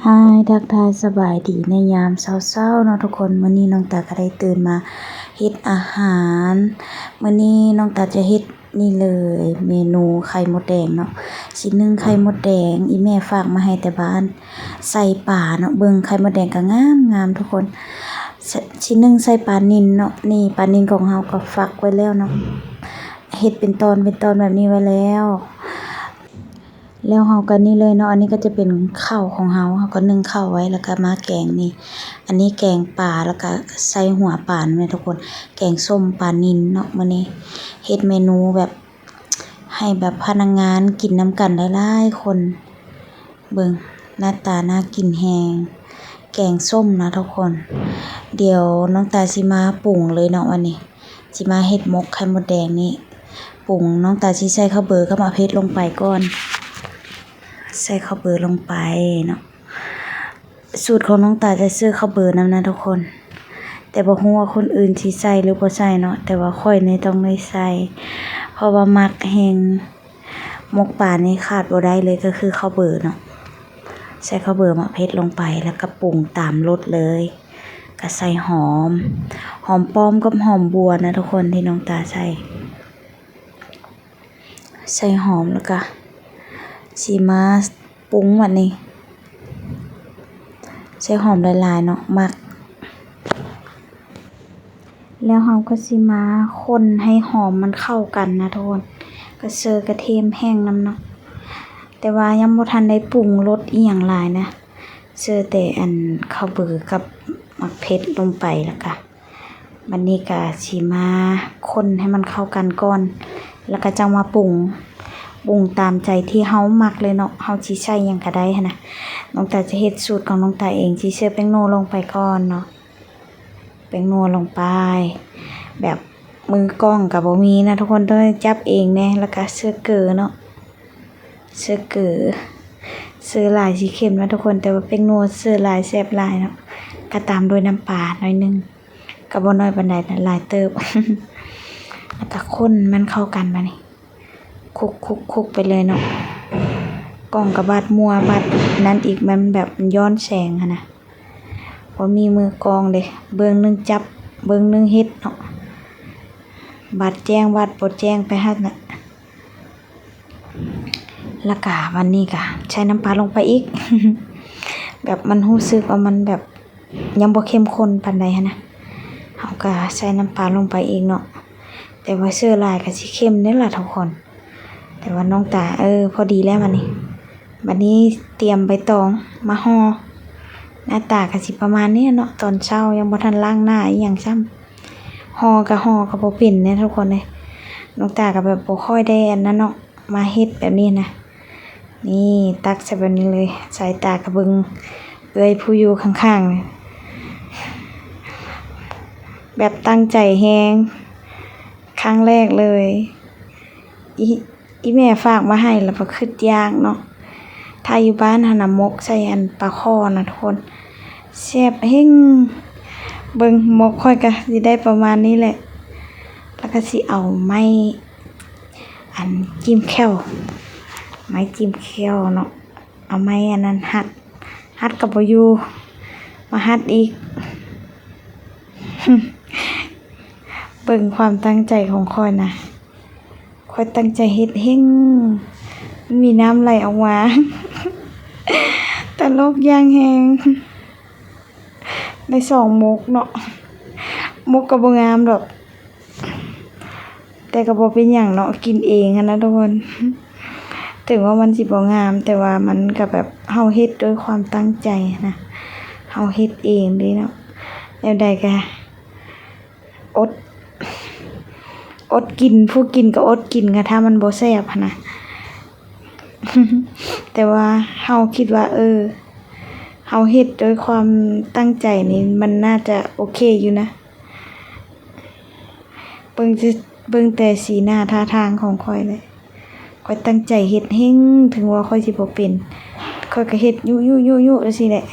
ຮາຍ ທັກທາຍສະບາຍດີໃນຍາມເຊົ້າໆເນາະທຸກຄົນ. ມື້ນີ້ນ້ອງຕາກໍໄດ້ຕື່ນມາເຮັດອາຫານ. ມື້ນີ້ນ້ອງຕາຈະເຮັດນີ້ເລີຍ ເມນູໄຂ່ມົດແດງເນາະ. ຊິໜຶ້ງໄຂ່ມົດແດງ ອີ່ແມ່ຝາກມາໃຫ້ແຕ່ບ້ານ ໃສ່ປາເນາະ. ເບິ່ງໄຂ່ມົດແດງກໍງາມໆທຸກຄົນ. ຊິ ຊິໜຶ້ງໃສ່ປານິນເນາະ. ນີ້ປານິນຂອງເຮົາກໍຟັກໄວ້ແລ້ວເນາະ ເຮັດເປັນຕອນເປັນຕອນແບບນີ້ໄວ້ແລ້ວ. ແລ້ວເຮົາກໍນີ້ເລີຍເນາະ ອັນນີ້ກໍຈະເປັນເຂົ້າຂອງເຮົາ ເຮົາກໍໜຶ້ງເຂົ້າໄວ້ ແລ້ວກໍມາແກງນີ້. ອັນນີ້ແກງປາ ແລ້ວກໍໃສ່ຫົວປານຳເນາະທຸກຄົນ ແກງສົ້ມປານິນເນາະ. ມື້ນີ້ເຮັດເມນູແບບໃຫ້ແບບພະນັກງານກິນນຳກັນຫຼາຍໆຄົນ. ເບິ່ງ ໜ້າຕາໜ້າກິນແຮງ ແກງສົ້ມນະທຸກຄົນ. ດຽວນ້ອງຕາຊິມາປຸງເລີຍເນາະ ວັນນີ້ ຊິມາເຮັດໝົກໄຂ່ມົດແດງນີ້. ປຸງ ນ້ອງຕາຊິໃສ່ເຂົ້າເບີກັບໝາກເຜັດລົງໄປກ່ອນ ໃສ່ເຂົ້າເບີລົງໄປເນາະ. ສູດຂອງນ້ອງຕາຈະໃສ່ເຂົ້າເບີນຳນະທຸກຄົນ ແຕ່ບໍ່ຮູ້ວ່າຄົນອື່ນຊິໃສ່ຫຼືບໍ່ໃສ່ເນາະ ແຕ່ວ່າຂ້ອຍນີ້ຕ້ອງໄດ້ໃສ່ ເພາະວ່າມັກແຮງ. ໝົກປານີ້ຂາດບໍ່ໄດ້ເລີຍກໍຄືເຂົ້າເບີເນາະ. ໃສ່ເຂົ້າເບີ ໝາກເຜັດລົງໄປ ແລ້ວກໍປຸງຕາມລົດເລີຍ. ກໍໃສ່ຫອມ ຫອມປ້ອມກັບຫອມບົວນະທຸກຄົນ ທີ່ນ້ອງຕາໃສ່. ໃສ່ຫອມ ແລ້ວກະຊິມາປຸງບັດນີ້ ໃສ່ຫອມຫຼາຍໆເນາະ ມັກ. ແລ້ວເຮົາກໍຊິມາຄົນໃຫ້ຫອມມັນເຂົ້າກັນນະທຸກຄົນ. ກໍເຊີກະທຽມແຫ້ງນຳເນາະ ແຕ່ວ່າຍັງບໍ່ທັນໄດ້ປຸງລົດອີ່ຫຍັງຫຼາຍນະ ເຊີແຕ່ອັນເຂົ້າເບີກັບໝາກເຜັດລົງໄປ ແລ້ວກະ ບັດນີ້ກະຊິມາຄົນໃຫ້ມັນເຂົ້າກັນກ່ອນ ແລ້ວກະຈັ່ງມາປຸງ ປຸງຕາມໃຈທີ່ເຮົາມັກເລີຍເນາະ ເຮົາຊິໃສ່ຫຍັງກະໄດ້ຫັ້ນນະ. ນ້ອງຕາຈະເຮັດສູດຂອງນ້ອງຕາເອງ ຊິເຊີແປ້ງນົວລົງໄປກ່ອນເນາະ ແປ້ງນົວລົງໄປ. ແບບມືກ້ອງກະບໍ່ມີນະທຸກຄົນ ຕ້ອງຈັບເອງແດ່. ແລ້ວກະເຊີເກີເນາະ ເຊີເກີ ເຊີຫຼາຍຊິເຄັມນະທຸກຄົນ ແຕ່ວ່າແປ້ງນົວເຊີຫຼາຍແຊບຫຼາຍເນາະ. ກະຕາມດ້ວຍນ້ຳປາໜ້ອຍໜຶ່ງ ກໍບໍ່ໜ້ອຍປານໃດນະ ຫຼາຍເຕີບ. ແລ້ວກໍຄົນມັນເຂົ້າກັນບາດນີ້ ຄຸກໆໆໄປເລີຍເນາະ. ກ້ອງກໍບາດມົວບາດນັ້ນອີກ ມັນແບບຍ້ອນແສງຫັ້ນນະ ບໍ່ມີມືກ້ອງເດ້ ເບື້ອງໜຶ່ງຈັບ ເບື້ອງໜຶ່ງເຮັດເນາະ ບາດແຈ້ງບາດບໍ່ແຈ້ງໄປຫັ້ນນະ. ແລ້ວກະບາດນີ້ກະໃສ່ນ້ຳປາລົງໄປອີກ ແບບມັນຮູ້ສຶກວ່າມັນແບບຍັງບໍ່ເຂັ້ມຂຸ້ນປານໃດຫັ້ນນະ ເຮົາກະໃສ່ນ້ຳປາລົງໄປອີກເນາະ. ແຕ່ວ່າເຊີຫຼາຍກະຊິເຄັມເດ້ລະທຸກຄົນ ແຕ່ວ່ານ້ອງຕາ ເອີ ພໍດີແລ້ວບາດນີ້. ບາດນີ້ຕຽມໃບຕອງມາຫໍ່ ໜ້າຕາກະຊິປະມານນີ້ເນາະ. ຕອນເຊົ້າຍັງບໍ່ທັນລ້າງໜ້າອີ່ຫຍັງຊ້ຳ ຫໍ່ກະຫໍ່ກະບໍ່ເປັນເດ້ທຸກຄົນເອີຍ. ນ້ອງຕາກະແບບບໍ່ຄ່ອຍໄດ້ອັນນັ້ນເນາະ ມາເຮັດແບບນີ້ນະ. ນີ້ຕັກໃສ່ແບບນີ້ເລີຍ ສາຍຕາກະເບິ່ງເອື້ອຍຜູ້ຢູ່ຂ້າງໆ ແບບຕັ້ງໃຈແຮງ ຄັ້ງແລກເລີຍ ອີ ອີ່ແມ່ຝາກມາໃຫ້ ແລ້ວກໍຄິດຢາກເນາະ. ຖ້າຢູ່ບ້ານຫັ້ນນະ ໝົກໃສ່ອັນປາຄໍ່ນະທຸກຄົນ ແຊບແຮງ. ເບິ່ງໝົກຂ້ອຍກະຊິໄດ້ປະມານນີ້ແຫຼະ ແລ້ວກະຊິເອົາໄມ້ອັນຈິ້ມແຂ້ວ ໄມ້ຈິ້ມແຂ້ວເນາະ ເອົາໄມ້ອັນນັ້ນຮັດ ຮັດກໍບໍ່ຢູ່ ມາຮັດອີກ. ເບິ່ງຄວາມຕັ້ງໃຈຂອງຂ້ອຍນະ ຂ້ອຍຕັ້ງໃຈເຮັດແຮງ ມີນ້ຳໄຫຼອອກມາ ຕະຫຼົກຢ່າງແຮງ. ໄດ້ສອງໝົກເນາະ ໝົກກໍບໍ່ງາມດອກ ແຕ່ກໍບໍ່ເປັນຫຍັງເນາະ ກິນເອງຫັ້ນນະທຸກຄົນ. ເຖິງວ່າມັນຊິບໍ່ງາມ ແຕ່ວ່າມັນກໍແບບເຮົາເຮັດດ້ວຍຄວາມຕັ້ງໃຈນະ ເຮົາເຮັດເອງເດ້ເນາະ. ແນວໃດກໍອົດ ອົດກິນ ຜູ້ກິນກໍອົດກິນ ກະຖ້າມັນບໍ່ແຊບຫັ້ນນະ. ແຕ່ວ່າເຮົາຄິດວ່າ ເອີ ເຮົາເຮັດດ້ວຍຄວາມຕັ້ງໃຈນີ້ ມັນໜ້າຈະໂອເຄຢູ່ນະ. ເບິ່ງ ເບິ່ງແຕ່ສີໜ້າທ່າທາງຂອງຂ້ອຍແຫຼະ ຂ້ອຍຕັ້ງໃຈເຮັດແຮງ ເຖິງວ່າຂ້ອຍຊິບໍ່ເປັນ ຂ້ອຍກໍເຮັດຍຸໆໆຈັ່ງຊີ້ແຫຼະ.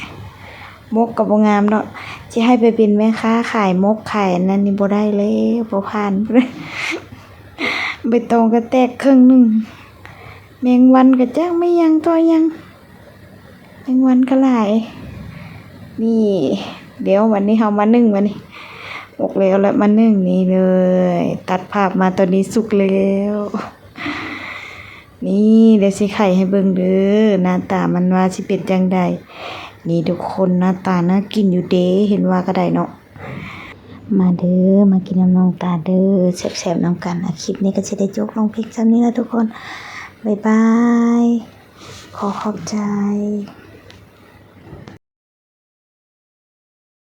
ໝົກກໍບໍ່ງາມເນາະ ຊິໃຫ້ໄປເປັນແມ່ຄ້າຂາຍໝົກຂາຍອັນນັ້ນນີ້ບໍ່ໄດ້ແລ້ວ ບໍ່ຜ່ານ. ໃບຕອງກໍແຕກເຄິ່ງໜຶ່ງ ແມງວັນກໍຈັກແມ່ນຫຍັງຕໍ່ຫຍັງ ແມງວັນກໍຫຼາຍ. ນີ້ ດຽວວັນນີ້ເຮົາມາໜຶ້ງ ວັນນີ້ ອອກແລ້ວລະ ມາໜຶ້ງນີ້ເລີຍ. ຕັດພາບມາຕອນນີ້ສຸກແລ້ວ. ນີ້ ດຽວຊິໄຂໃຫ້ເບິ່ງເດີ ໜ້າຕາມັນວ່າຊິເປັນຈັ່ງໃດ. ນີ້ທຸກຄົນ ໜ້າຕາໜ້າກິນຢູ່ເດ ເຫັນວ່າກໍໄດ້ເນາະ. ມາເດີ ມາກິນນຳນ້ອງຕາເດີ ແຊບໆນຳກັນ. ອາ ຄລິບນີ້ກໍຊິໄດ້ຈົບລົງພຽງສ່ຳນີ້ລະທຸກຄົນ. ບາຍບາຍ ຂໍຂອບໃຈ.